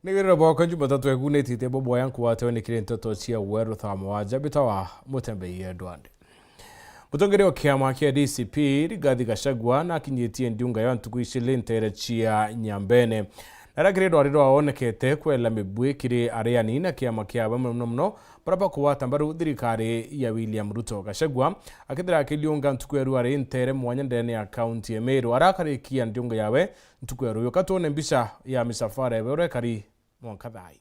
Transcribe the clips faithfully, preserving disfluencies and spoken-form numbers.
Ni wirira bwakwa Jumatatu egunitite bo bwaya nkuwatewe ni kiri nteto cia weru thaa mugwanja, mbitawa Mutembei Edward. Mutongeria wa kiama kia D C P, Rigathi Gachagua, nakinyitie ndiunga ya ntuku iciri ntere cia Nyambene. Na aria kiri rwari rwaonekete kwela mibui kiri areani na kiama kiawe, muno muno baria bakugwata mbaru thirikari ya William Ruto. Gachagua akethira akiliunga ntuku ya rwari ntere mwanya ndene ya kaunti ya Meru, arakarikia ndiunga yawe ntuku ya ruyu. Katwone mbica ya misafara yawe uria ikari mwanka thaa ii.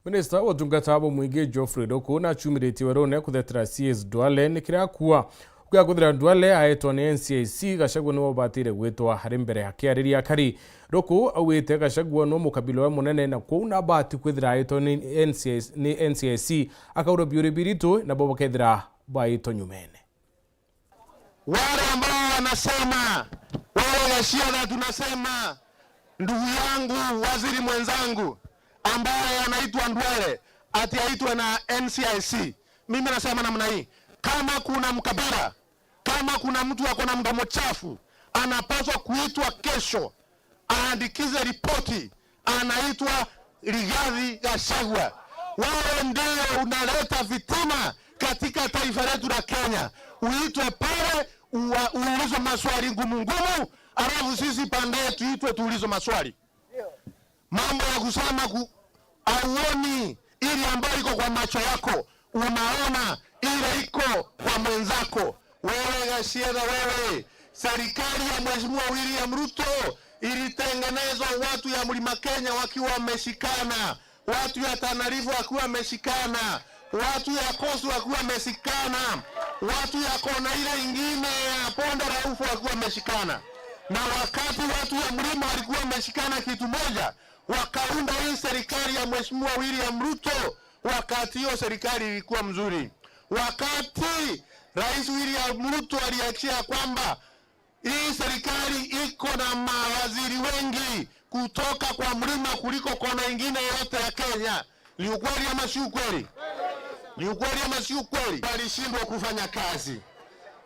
Minista wa utungata bwa mwingi Geoffrey Ruku nachumiritie werune kuthetera C S Duale ni kiria akua. Ukiakuthira Duale aetwa ni N C I C, Gachagua niwe ubatire gwitwa ari mbere akiariria akari. Ruku augite Gachagua niwe mukabila we munene, na kwou nabati kwithira aetwa ni N C I C, ni N C I C, akaura biuri biritu, nabo bakethira baitwa nyumene. Wale ambao wanasema, wale Gachagua, tunasema, ndugu yangu, waziri mwenzangu, ambaye anaitwa Duale, ati aitwe na N C I C. Mimi nasema namna hii, kama kuna mkabila, kama kuna mtu ako na mdomo chafu, anapaswa kuitwa kesho, aandikize ripoti, anaitwa Rigathi Gachagua. Wewe ndio unaleta fitina katika taifa letu la Kenya. Uitwe pale, ua-, uulizwe maswali ngumu ngumu, alafu sisi pande yetu tuitwe tuulizwe maswali. Mambo ya kusema ku-, auoni ile ambayo iko kwa macho yako, unaona ile iko kwa mwenzako. Wewe Gachagua, wewe, serikali ya Mheshimiwa William Ruto ilitengenezwa watu ya Mlima Kenya wakiwa wameshikana, watu ya Tana River wakiwa wameshikana, watu ya Coast wakiwa wameshikana, watu ya kona ile ingine ya Bonde la Ufa wakiwa wameshikana. Na wakati watu ya mlima walikuwa wameshikana kitu moja, wakaunda hii serikali ya Mheshimiwa William Ruto. Wakati hiyo serikali ilikuwa mzuri. Wakati Rais William Ruto aliachia kwamba hii serikali iko na mawaziri wengi kutoka kwa mlima kuliko kona ingine yote ya Kenya. Ni ukweli ama si ukweli? Ni ukweli ama si ukweli? Walishindwa kufanya kazi.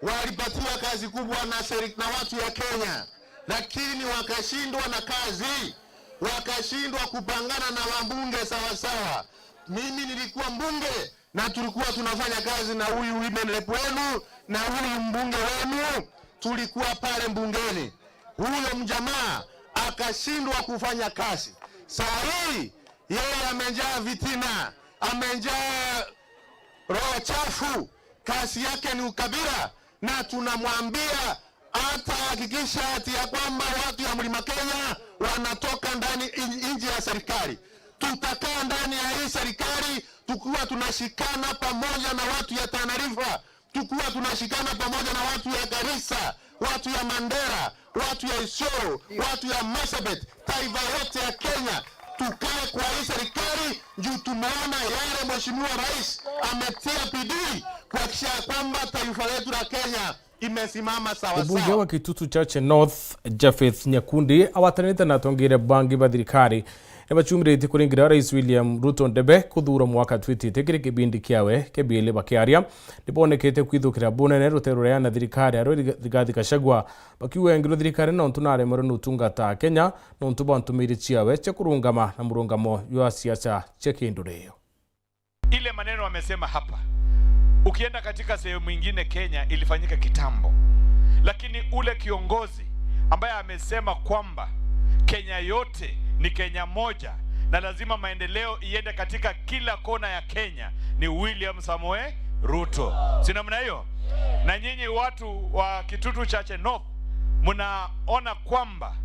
Walipatiwa kazi kubwa na seri-, na watu ya Kenya, lakini wakashindwa na kazi, wakashindwa kupangana na wabunge sawasawa. Mimi nilikuwa mbunge na tulikuwa tunafanya kazi na huyu women rep wenu na huyu mbunge wenu, tulikuwa pale mbungeni. Huyo mjamaa akashindwa kufanya kazi. Saa hii yeye amejaa fitina, amejaa roho chafu, kazi yake ni ukabila, na tunamwambia atahakikisha ati ya kwamba watu ya Mlima Kenya wanatoka ndani, in-, nje ya serikali. Tutakaa ndani ya hii serikali tukiwa tunashikana pamoja na watu ya Tana River, tukiwa tunashikana pamoja na watu ya Garissa, watu ya Mandera, watu ya Isiolo, watu ya Marsabit, taifa yote ya Kenya, tukae kwa hii serikali juu tumeona yale Mheshimiwa Rais ametia bidii kuhakikisha ya kwamba taifa letu la Kenya imesimama sawa sawa. Mbunge wa Kitutu Chache North, Japheth Nyakundi, agwatanite na atongeria bangi ba thirikari, ni bachumiritie kuringira Rais William Ruto ndebe kuthura mwaka twitite kiri kibindi kiawe kia biili. Bakiaria, ni bonekete kwithukira bunene ruteere ruria na thirikari ario Rigathi Gachagua, bakiuga engirwe thirikari nontu naremerwe ni utungata Kenya nontu bwa ntumiri ciawe cia kurungama na murungamo jwa siasa cia kindurio. Ile maneno amesema hapa, ukienda katika sehemu ingine Kenya ilifanyika kitambo, lakini ule kiongozi ambaye amesema kwamba Kenya yote ni Kenya moja na lazima maendeleo iende katika kila kona ya Kenya ni William Samoei Ruto. Si namna hiyo? Na nyinyi watu wa Kitutu Chache North, mnaona kwamba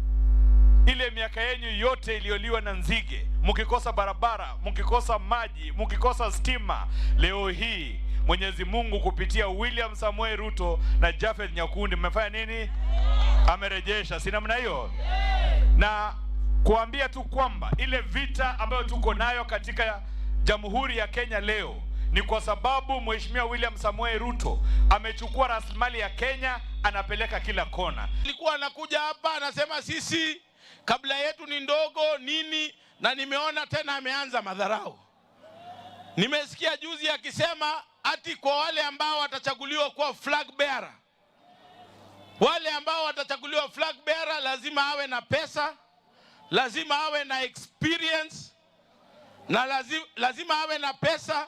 ile miaka yenyu yote iliyoliwa na nzige, mkikosa barabara, mkikosa maji, mkikosa stima, leo hii Mwenyezi Mungu kupitia William Samoei Ruto na Japheth Nyakundi mmefanya nini? Amerejesha, si namna hiyo? Na kuambia tu kwamba ile vita ambayo tuko nayo katika Jamhuri ya Kenya leo ni kwa sababu Mheshimiwa William Samoei Ruto amechukua rasilimali ya Kenya, anapeleka kila kona. Alikuwa anakuja hapa anasema sisi kabila yetu ni ndogo nini, na nimeona tena ameanza madharau. Nimesikia juzi akisema ati kwa wale ambao watachaguliwa kuwa flag bearer, wale ambao watachaguliwa flag bearer lazima awe na pesa, lazima awe na experience, na lazi-, lazima awe na pesa,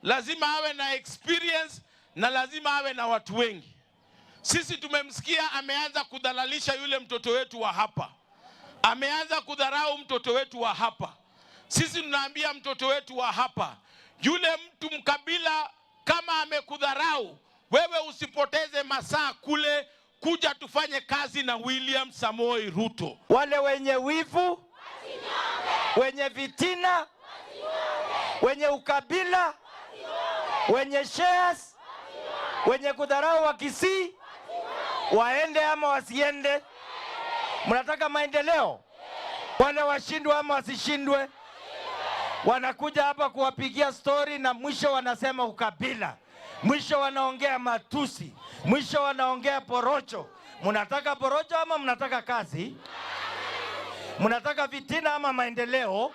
lazima awe na experience, na lazima awe na watu wengi. Sisi tumemsikia ameanza kudhalalisha yule mtoto wetu wa hapa. Ameanza kudharau mtoto wetu wa hapa. Sisi tunaambia mtoto wetu wa hapa, yule mtu mkabila kama amekudharau, wewe usipoteze masaa kule, kuja tufanye kazi na William Samoei Ruto. Wale wenye wivu, wenye vitina, wenye ukabila, wenye shares, wenye kudharau Wakisii, waende ama wasiende? Mnataka maendeleo? Wale washindwe ama wasishindwe? Wanakuja hapa kuwapigia story na mwisho wanasema ukabila. Mwisho wanaongea matusi. Mwisho wanaongea porocho. Mnataka porocho ama mnataka kazi? Mnataka fitina ama maendeleo?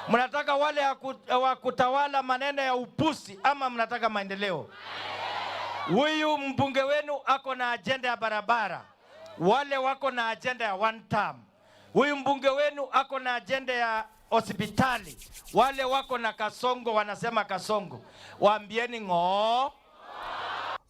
Mnataka wale ya ku-, wa kutawala maneno ya upusi ama mnataka maendeleo? Huyu mbunge wenu ako na ajenda ya barabara. Wale wako na ajenda ya one term. Huyu mbunge wenu ako na ajenda ya hospitali. Wale wako na kasongo wanasema kasongo. Waambieni ng'oo.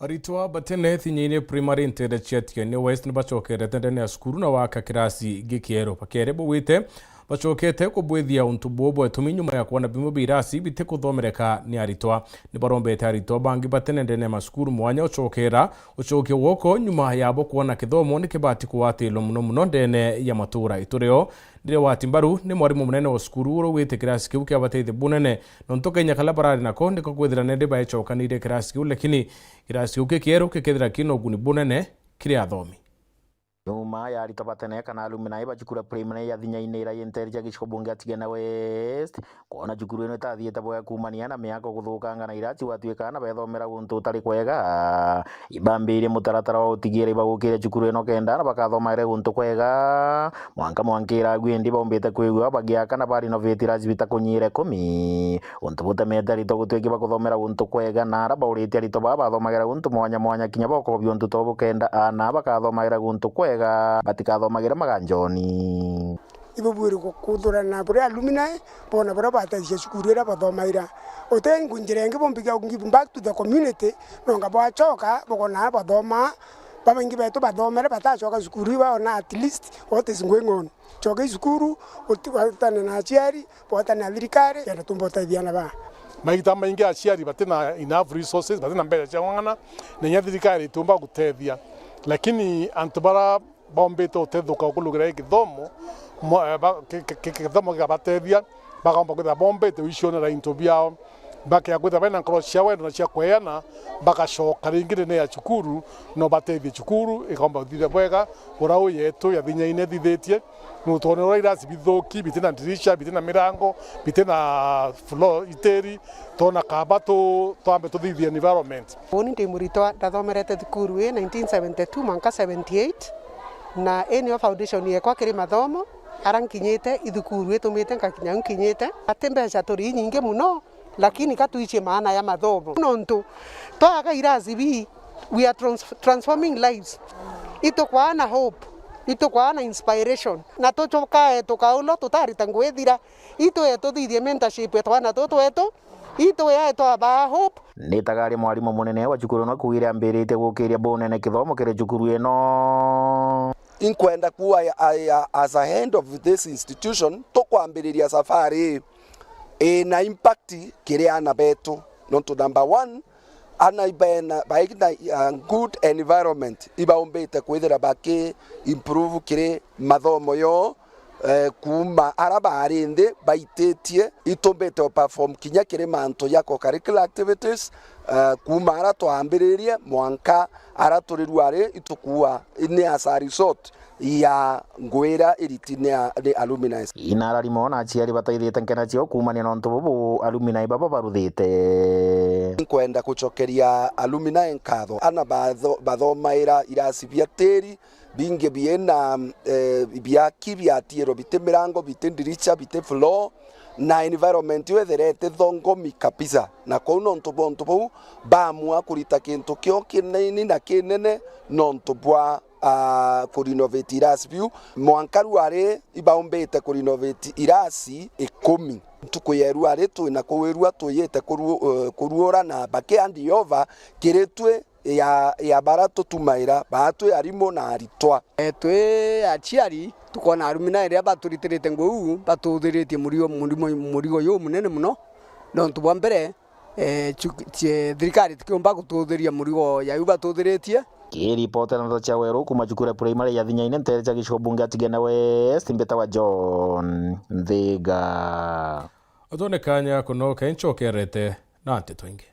Aritwa batene Thinyaine Primary nteere cia Tigania West ni bacokerete ndene ya cukuru na waka kirasi ingi kieru. Bakeere bugwite bacokete kubwithia untu buu bwetumi nyuma ya kwona bimwe bia irasi bitikuthomereka ni aritwa. Ni barombete aritwa bangi batene ndene ya macukuru mwanya ucokera ucokia gwoko nyuma yabo kwona kithomo ni kibati kugwatirwa muno muno ndene ya matura. Iturio ndirigwati mbaru ni mwarimu munene wa cukuru uria ugwite kirasi kiu kiabateithia bunene, nontu kainya karia barari nako niko kwithira nende baecokanirie kirasi kiu, lakini kirasi kiu kikieru kikethira kina uguni bunene kiri athomi. Nyuma ya aritwa batene kana alumni ba cukuru ya primary ya Thinyaine iria i nteere cia gicigo bunge ya Tigania West, kwona cukuru ino itathiite bwega kuumania na miako kuthukanga na irasi gwatuika na bethomera guntu utari kwega, ibambirie mutaratara wa utigiire ibagukiria cukuru ino kenda na bakathomagire guntu kwega. Mwanka mwanka iragu indi baumbite kwigua bagiaka na ba renovate irasi bitakunyire kumi. Untu butemete aritwa gutuika bakuthomera guntu kwega, na ara bauritie aritwa baa bathomagira guntu mwanya mwanya kinya bokobia untu to bukenda aana bakathomagira guntu kwega, batikathomagire maganjoni. Ibubwiri gukuthurana buria alumni boona buria bateithia cukuru iria bathomaira. Uti ngu-, njira ingi bumbiga give back to the community, nonga bwacoka bukona bathoma, babaingi betu bathomere batacoka cukuru iu baona at least what is going on. Coka i cukuru, uti-, watane na aciari, bwatane na thirikari, kenda tumba utethia aana baa. Maita maingi aciari batina enough resources, batina mbeca cia ng'ang'ana, na inya thirikari itumba gutethia. Lakini antu bara bombite utethuka ukulugira i kithomo, mo-, eh, ba-, ki-, ki-, ki-, kithomo gigabatethia, bakomba kwithira bombite wicionera into biao, bakea kwithira baina nkoro cia wendo na cia kweana, bagacoka ringi ndene ya cukuru, no batethie cukuru ikomba uthithia bwega, ura u yetu ya Thinyaine ithithitie, nontu twonere uria irasi bithuki, bitina ndirisha, bitina mirango, bitina floor itiri, twona kaba tu-, twambe tuthithie environment. Uni ndi muritwa, ndathomerete thukuru ii nineteen seventy-two mwanka seventy-eight, na ii niyo foundation yekwa kiri mathomo, ara nkinyite, i thukuru itumite nkakinya u nkinyite. Ati mbeca turi inyingi muno, lakini ka twicie maana ya mathomo. Nontu twaga irasi bii, we are trans-, transforming lives. Itukwaana hope, itukwaana inspiration. Na tucukae tukaulo tutarita ngugi thira, itwe tuthithie mentorship ya twana tutu twetu, itwe yae twabaa hope. Nitaga ari mwarimu munene wa cukuru ino kuuga iri ambiritie gukiria bunene kithomo kiri cukuru ino. Inkwenda kuuga, a-, a-, as a head of this institution, tukwambiriria safari ina impact kiri aana betu. Nontu number one, aana ibena, baina, uh, good environment, ibaumbite kwithira baki improve kiri mathomo yoo, eh, kuuma ara baari nthi baititie, itumbite o perform kinya kiri mantu ja co-curricular activities, eh, kuuma ara twambiririe mwanka Ara turi ruari itukuua ni as a result ya ngugi iria iriti ni a-, ni alumni. Inararimo na aciari bataithite nkena ciao kuumania na untu bubu alumni baba baruthite. Nkwenda gucokeria alumni nkatho, ana batho-, bathomaira irasi bia tiri, bingi biina, eh, biaki biatiirwe biti mirango, biti ndiricha, biti floor, na environment yo itherete thongomi kabisa. Na kou nontu bwa untu buu, baamua kurita kintu kio kinini na kinene nontu bwa, ah, ku renovate irasi biu. Mwanka ruari ibaumbite ku renovate irasi ikumi. Ntuku ya ruari twina kuwirua twiyite kuru-, eh, kuruura na baki hand over kiri twi ya, ya bara tutumaira, baatwi arimu na aritwa. E, twi aciari, tukoona arumina riria baturitirite ngugi uu, batuthiritie murigo, murimo, murigo jumunene mono. Nontu bwa mbere, e, chu-, cie-, thirikari itikiumba gututhiria murigo jau batuthiritie. Kiripotera ndeto cia Weru kuuma cukuru ya primary ya Thinyaine, nteere cia gicigo bunge ya Tigania West, mbitawa John Nthiga. Utone kanya kuno kencokerete na nteto ingi.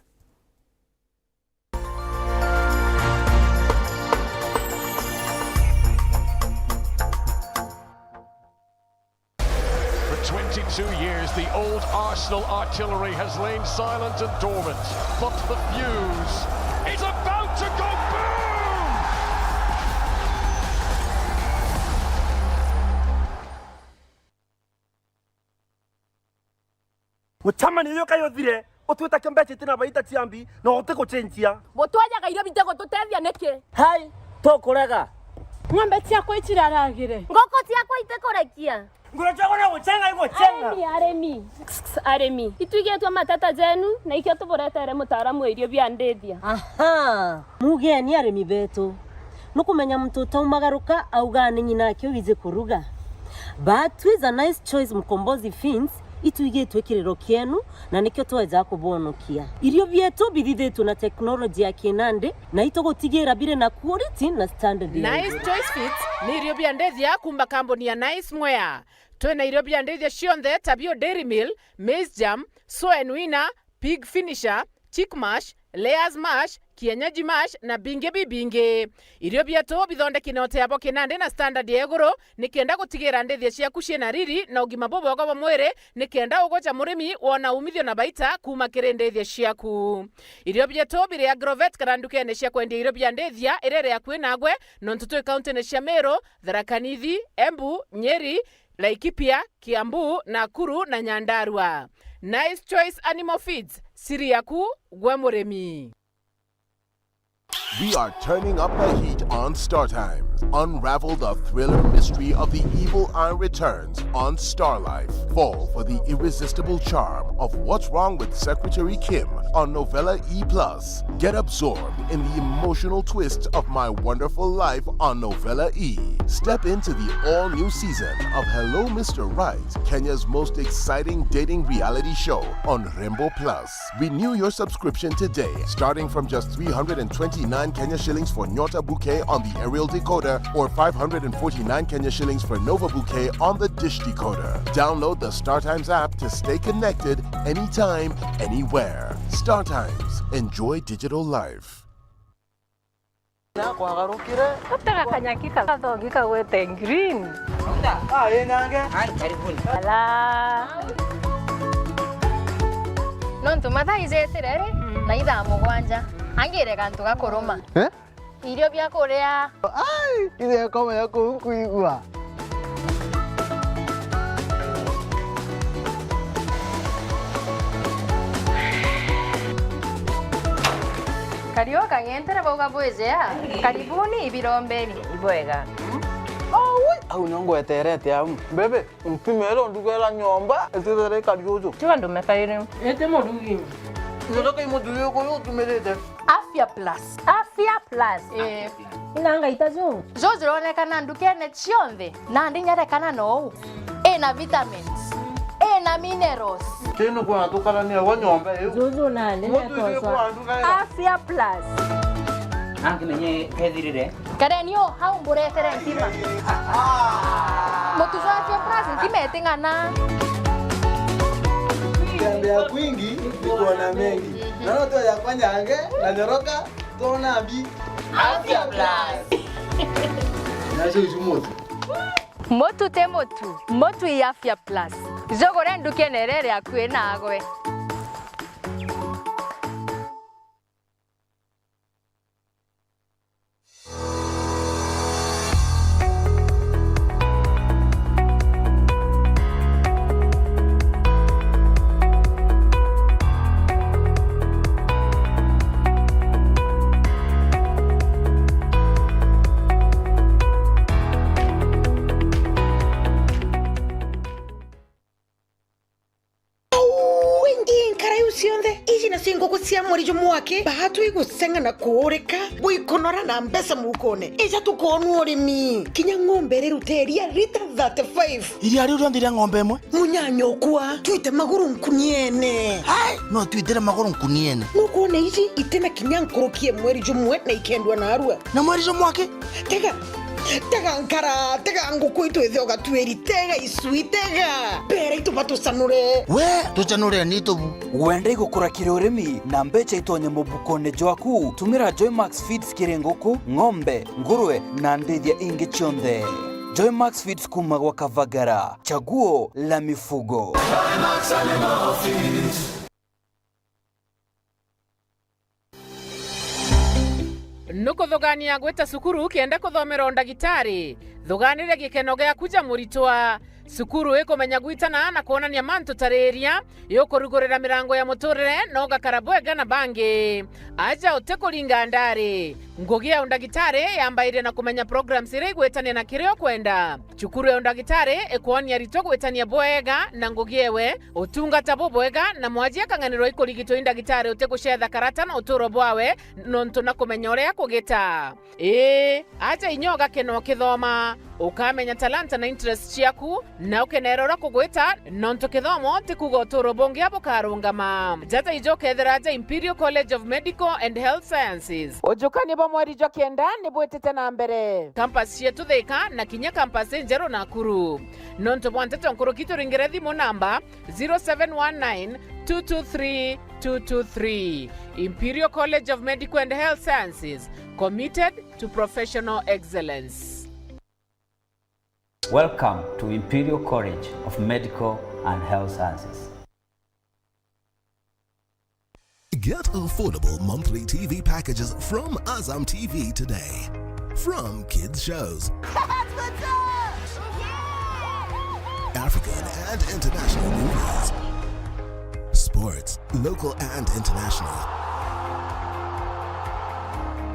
For twenty-two years, the old Arsenal artillery has lain silent and dormant, but the fuse is about to go boom! Mucemanio uyu kai uthire, utwita kio mbeca iti na baita cia mbi, na uti gucenjia. Butwajaga irio biti gututethia niki? Hai, tukurega. Ng'ombe ciakwa iciraragire. Nguku ciakwa itikurekia. Nguru ciakwa no gucenga igucenga. Arimi, arimi. Arimi. Itwigitwe mateta jenu, na ikio tuburetere mutaaramu wa irio bia ndithia. Aha. Mugeni arimi betu. Nukumenya muntu utaumagaruka auga ni nyina ake wiji kuruga. But with a nice choice Mkombozi Feeds, itwigitwe kiriro kienu na nikio tweja kubonokia. Irio bietu bithithitwe na technology ya kinandi na itugutigira biri na quality na standard ya Nice iguru. Choice Feeds ni irio bia ndithia kuuma kambuni ya Nice Mwea. Twina irio bia ndithia cionthe ta bio Dairy Meal, Maize Germ, Soen Winner, Pig Finisher, Chick Mash, Layers Mash, Kienyeji Mash na bingi bibingi. Irio bietu bithondeki na uteabo kinandi na standard ya iguru, nikenda gutigira ndithia ciaku ciina riri na ugima bubwega bwa mwiri, nikenda ugoja murimi wona umithio na baita kuuma kiri ndithia ciaku. Irio bietu biri Agrovet kana ndukene cia kwendia irio bia ndithia iria iri akui nagwe, nontu twi kauntine cia Meru, Tharaka Nithi, Embu, Nyeri, Laikipia, Kiambu, Nakuru na Nyandarua. Nice Choice Animal Feeds, siri yaku gwe murimi. We are turning up the heat on Star Times. Unravel the thriller mystery of the evil eye returns on Star Life. Fall for the irresistible charm of What's Wrong with Secretary Kim on Novella E plus. Get absorbed in the emotional twist of My Wonderful Life on Novella E. Step into the all-new season of Hello Mister Right, Kenya's most exciting dating reality show on Rembo Plus. Renew your subscription today, starting from just three hundred and twenty-nine Kenya shillings for Nyota Bouquet on the aerial decoder or five hundred and forty-nine Kenya shillings for Nova Bouquet on the dish decoder. Download the StarTimes app to stay connected anytime, anywhere. StarTimes. Enjoy digital life. Nakwagarukire. Gutega kanyaki ka gathogi kagwete green. Ah, ĩ nange. Hai, karibuni. Ala. Nontu mathaa ijetire ri, mm, na ithaa mugwanja. Angire gantu gakuruma. Eh? Irio bia kuria. Ai, ithe akomenya kuu nkuigua. Kariu kang'entere bauga bwijea. Karibuni ibirombeni. Ibwega. Aui, au nio ngweterete au. Bebe, ntimero ndugera nyomba, itithere ikari uju. Tiga ndume kairi. Iti murugi. Ndoka imuthuri uyu utumirite. Afya Plus. Afya Plus. Eh. Ina ngaita ju. Ju jironekana ndukene cionthe, nandi nyarekana nou. Ina vitamins. Ina minerals. Tino kwa tukarania gwa nyomba iu. Juju nandi. Mutu iu nekoswa kwa nduka ira. Afya Plus. Angi menye kethirire. Kareni o hau mburetere nkima. Mutu jwa Afya Plus nkima iting'ana. Kutembea kwingi ni kuona mengi. Naona tu ya kwanyange na nyoroka, tuona mbi. Afya Plus. Nacio icu mutu. Mutu ti mutu, mutu i Afya Plus. Jugure ndukene iria iri akui naagwe. Au ingi nkara iu cionthe, iji nacio nguku cia mweri jumwe aki, baatu iguceng'a na kuurika, buikunora na mbeca mukone. Ija tukoonua urimi. Kinya ng'ombe iriruta iria rita thirty-five. Iria riu rionthe ria ng'ombe imwe? Munyanya ukwa, twite maguru nkuniene. Ai, no twitire maguru nkuniene. Nukwona iji itina kinya nkuruki ya mweri jumwe na ikendua narua. Na mweri jumwe aki? Tega, tega nkara, tega nguku itu ithe ugatuiri, tega icui, tega. Mbere itu batucanure. We, tucanure ni tubu. Wenda igukura kiri urimi na mbeca itonye mubukone jwaku? Tumira Joymax Feeds kiri nguku, ng'ombe, ngurwe na ndithia ingi cionthe. Joymax Feeds kuma gwa Kavagara, chaguo la mifugo. Nukuthugania gwita cukuru kenda kuthomera undagitari? Thuganire gikeno giaku ja muritwa. Cukuru ikumenya gwitana na kwonania mantu ta riria, iukurugurira mirango ya muturire na ugakara bwega na bangi. Aja utikuringa ndari. Ngugi ya undagitari yambairie na kumenya programs iria igwitania na kiria ukwenda. Cukuru ya undagitari ikwonia aritwa gwitania bwega na ngugi ewe, utungata bubwega, na mwaji akang'anirwa ikurigitwa i ndagitari utigucetha karata na uturo bwawe, nontu na kumenya uria akugita. Ii, aja inya ugakena ukithoma, ukamenya talanta na interest ciaku, na ukenera uria kugwita, nontu kithomo ti kuuga uturo bungi bukarungama. Jata ijo ukethira aja Imperial College of Medical and Health Sciences. Ujukani bwa mweri jwa kenda ni bwitite na mbere. Campus cietu Thika na kinya campus injeru Nakuru. Nontu bwa nteto nkuruki, turingire thimu namba zero seven one nine two two three two two three. Imperial College of Medical and Health Sciences, committed to professional excellence. Welcome to Imperial College of Medical and Health Sciences. Get affordable monthly T V packages from Azam T V today. From kids shows, African and international movies, sports, local and international,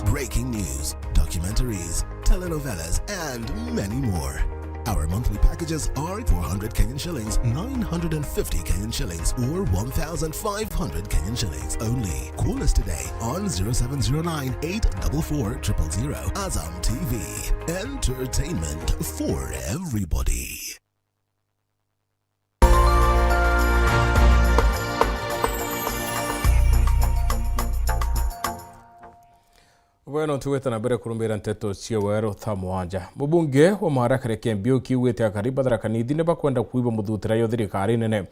breaking news, documentaries, telenovelas, and many more. Our monthly packages are four hundred Kenyan shillings, nine hundred and fifty Kenyan shillings, or one thousand five hundred Kenyan shillings only. Call us today on zero seven zero nine eight double four triple zero. Azam T V, entertainment for everybody. Bwe no tugwite na mbere kurumbira nteto cia weru thaa mugwanja. Mubunge wa Mara Kareke Mbiuki augite akari ba Tharaka Nithi ni bakwenda kuiba muthutira yo thirikari nene.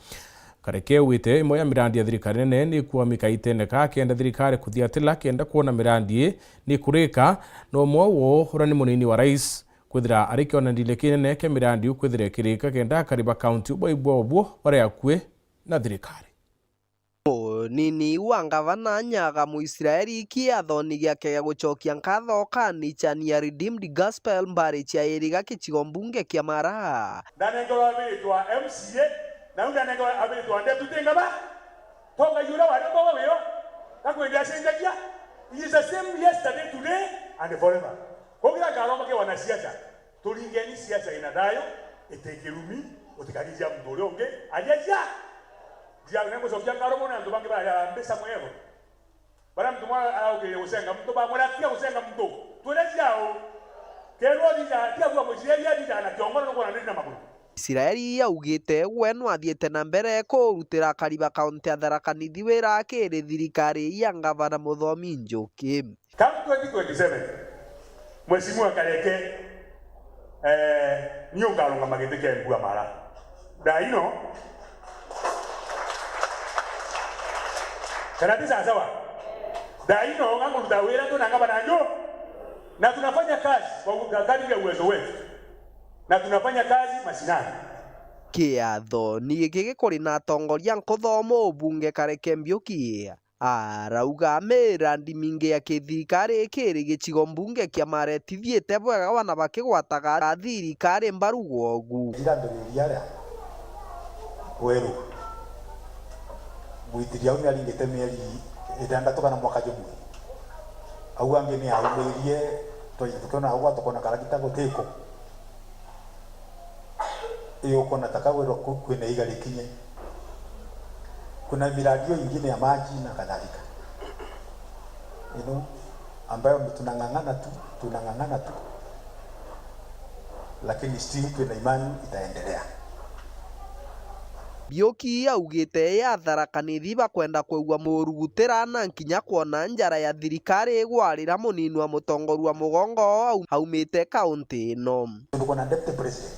Kareke augite imwe ya mirandi ya thirikari nene ni ikwamika itene ka kenda thirikari kuthiatila kenda kwona mirandi ii ni kurika, na umwe wo uria ni munini wa rais kwithira ari kionanine kinene kia mirandi iu kwithira ikirika kenda akari ba kaunti baigua ubuo bari akui na thirikari. Munini wa ngavana Nyaga Muisraeli kiathoni giake gia gucokia nkatho kanichani ya Redeemed Gospel Mbarichi ya Iriga gicigo mbunge kia Mara. Ndanengerwa abiritwa M C A, na riu ndanengerwa abiritwa deputy ngavana. Tonga yura wari baba wio, gakwende acenjagia. He is the same yesterday, today, and forever. Kugira ngaroma kia wanasiasa. Turingeni siasa ina thayu, iti kirumi, utikarithia muntu uria ungi aria cia. Cia, ni ngucokia nkaro mono antu bangi baria mbeca mwego. Baria muntu mwa araukirire gucenga muntu, bamwira atiga gucenga muntu. Twire ciao. Kerwo thitha, tia kuwa mucireri athitha na kiongoro nukwona ndiri na maguru. Israeli augite we no athiite na mbere kurutira akari ba kaunti ya Tharaka Nithi wira akiri thirikari ya ngavana Muthomi Njuki. Come twenty twenty-seven, Mheshimiwa Kareke, eh, ni ukarungama giti kia M P wa Mara. Ndaino. Kana ti sawa sawa? Ndaino, ngakuruta wira tu na ngavana nju. Na tunafanya kazi kwa kadiri ya uwezo wetu. Na tunafanya kazi mashinani. Kiathoni giki gikuri na atongoria nkuthomo, ubunge Kareke Mbiuki arauga mirandi mingi ya kithirikari kiri gicigo mbunge kia Mara itithiite bwega, wana bakigwataga thirikari mbaru gwogu. Irambiriria aria weru, mwitiri au niaringite mieri itandatu kana mwaka jumwe. Au angi ni aumirie, twaija tukiona au tukona karagita gutiko. Iyo ukona ta kagwirwa ku-, kwina iga rikinye. Kuna miradi iyo ingine ya maji na kadhalika. You know, ambayo tunang'ang'ana tu, tunang'ang'ana tu. Lakini still twina imani itaendelea. Mbiuki augite ya Tharaka Nithi bakwenda kwigua murugutira na nkinya kwona njara ya thirikari igwarira munini wa mutongoria mugongo au-, aumite kaunti ino. Tuko na deputy president.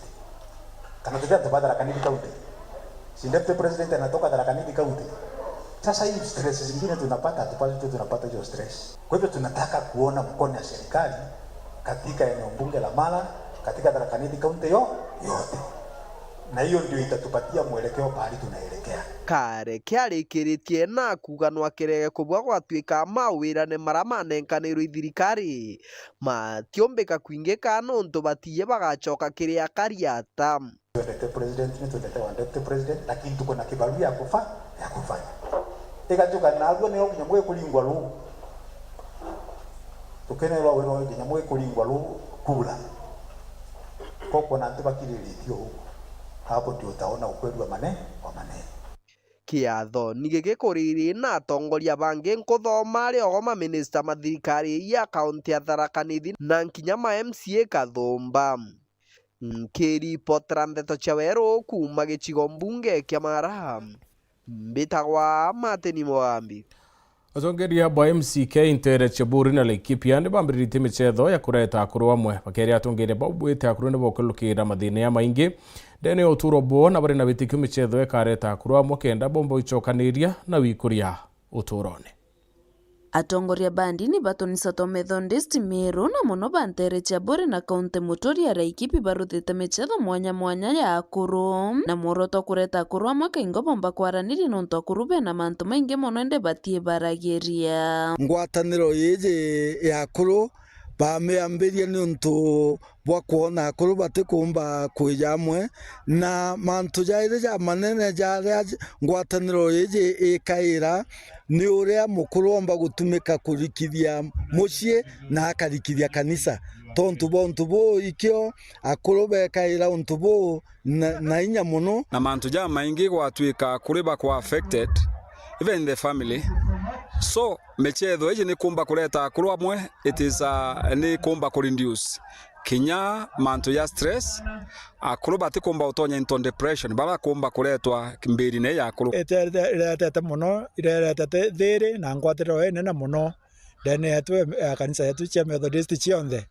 Kana tuti antu ba Tharaka Nithi County. Si deputy president anatoka Tharaka Nithi County. Sasa hii stress zingine tunapata, hatupaswi tu tunapata hiyo stress. Kwa hivyo tunataka kuona mkono ya serikali katika eneo bunge la Mara, katika Tharaka Nithi County yo-, yote. Na hiyo ndio itatupatia mwelekeo pahali tunaelekea. Kareke arikiritie na kuuga no akirege kubua gwatuika mawirane mara manenkanirwe i thirikari matiumbika kwingika nontu batiye bagacoka kiri akari ata. Twendete president, ni twendete wa deputy president, lakini tuko na kibarua ya kufa-, ya kufanya. Igacoka naguo nio kinya mwikuringwa ruu. Tukenerwa wira nginya mwikuringwa ruu kura. Koko na antu bakiriritie uu. Hapo ndio utaona ukweli wa mane-, wa maneno. Kiathoni giki kuriri na atongoria bangi nkuthoma ari o maminista ma thirikari ya kaunti ya Tharaka Nithi na nkinya ma M C A kathumba. Nkiripotera ndeto cia weru kuuma gicigo mbunge kia Mara, mbitagwa Martin Mwambi. Atongeria ba M C K nteere cia Buri na Laikipia ni bambiritie michetho ya kureta akuru amwe. Bakeria atongeria bau bwite akuru ni bokurukira mathina ya maingi ndene ya uturo bwao, na bari na witikio michetho ikareta akuru amwe kenda bomba gwicokaniria na wikuria uturone. Atongoria ba ndini ba tunisa twa Methodist Meru, na mono ba nteere cia Buri na kaunti muturi ya Laikipia, baruthite michetho mwanya mwanya ya akuru, na mworoto kureta akuru amwe kaingo bomba kwaraniria, nontu akuru bena mantu maingi mono indi batiibaragiria. Ngwataniro iiji ya akuru bamiambiria niuntu bwa kwona akuru batikumba kwija amwe, na mantu jairi jamanene jaria ngwataniro iiji ikaira ni uria mukuru omba gutumika kurikithia mucii na akarikithia kanisa. Tontu bwa untu buu ikio akuru bekaira untu buu na, na inya mono. Na mantu jamaingi gwatuika kuri bakwa affected, even in the family. So, michetho iji ni kumba kureta akuru amwe, it is, uh, ni kumba ku reduce kinya mantu ja stress. Akuru batikumba utonya into depression, bara kumba kuretwa mbirine ya akuru. Ite-, iretete mono, ireretete thiri na ngwatiriro inene mono ndene yetu ya kanisa yetu cia Methodist cionthe.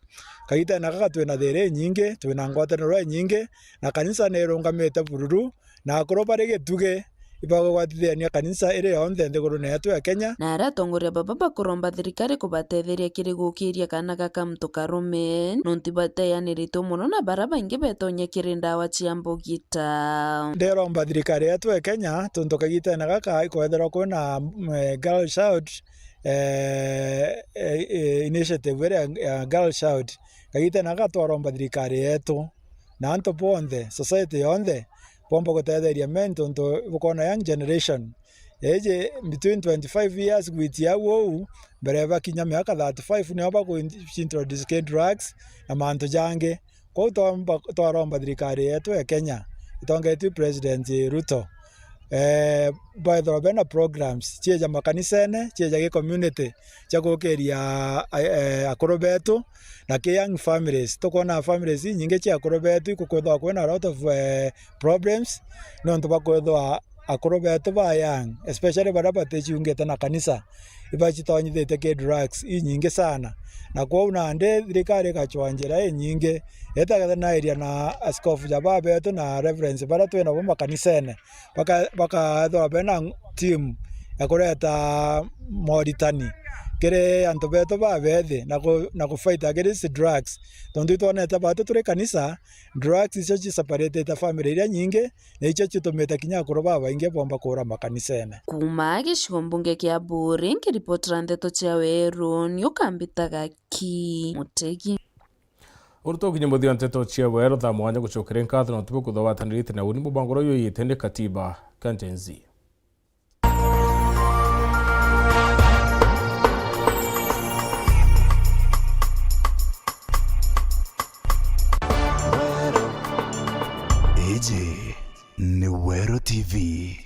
Kagitene gaka twina thiri inyingi, twina ngwataniro inyingi, na kanisa ni irungamite bururu, na akuru bari gitugi ibagwatithania kanisa iri yonthe nthigurune yetu ya Kenya. Na aria atongoria baba bakuromba thirikari kubatetheria kiri gukiria kaana gaka muntu karume, nontu bateaniritwe mono na bara baingi betonya kiri ndawa cia mbugita. Ndiromba thirikari yetu ya Kenya, tontu kagitene gaka ikwethirwa kwina, mm, eh, girl child eh, eh, eh, initiative iria ya, ya girl child, kagitene gaka twaromba thirikari yetu na antu bonthe, society yonthe, bomba gutetheria men, tontu bukona young generation iji between twenty-five years gwitia au uu, mbere bakinya miaka thirty-five nio baku-, introduce ki drugs na mantu jangi. Kwou twomba-, twaromba thirikari yetu ya Kenya, itongetue President Ruto, eh, baithirwa bena programs cieja makanisene, cieja gi community, cia gukiria, eh, eh, akuru betu, na ki young families. Tukwona families inyingi cia akuru betu ikukwithwa kwina a lot of, eh, problems, nontu bwa kwithwa akuru betu ba young, especially baria baticiungite na kanisa, ibacitonyithitie ki drugs inyingi sana. Na kwou nandi thirikari igacwa njira inyingi, itagathanairia na askofu ja babetu na reverends baria twinabo makanisene, baka-, bakaethirwa bena team ya kureta moritani kiri antu betu babethi na ku-, na kufight against drugs. Tontu itwonete batu turi kanisa, drugs icio ciseparatite family iria nyingi, na icio citumite kinya akuru babaingi bomba kuura makanisene. Kuuma gicigo mbunge kia Buuri, nkiripotera ndeto cia weru, ni Ukambita Gaki Mutegi. Uru tugukinye muthia nteto cia weru, thaa mwanya gucokere nkatho na utuku kuthobatanirite na uni mubango uria uyite ni Katiba ka Gen Z. Iji ni Weru T V.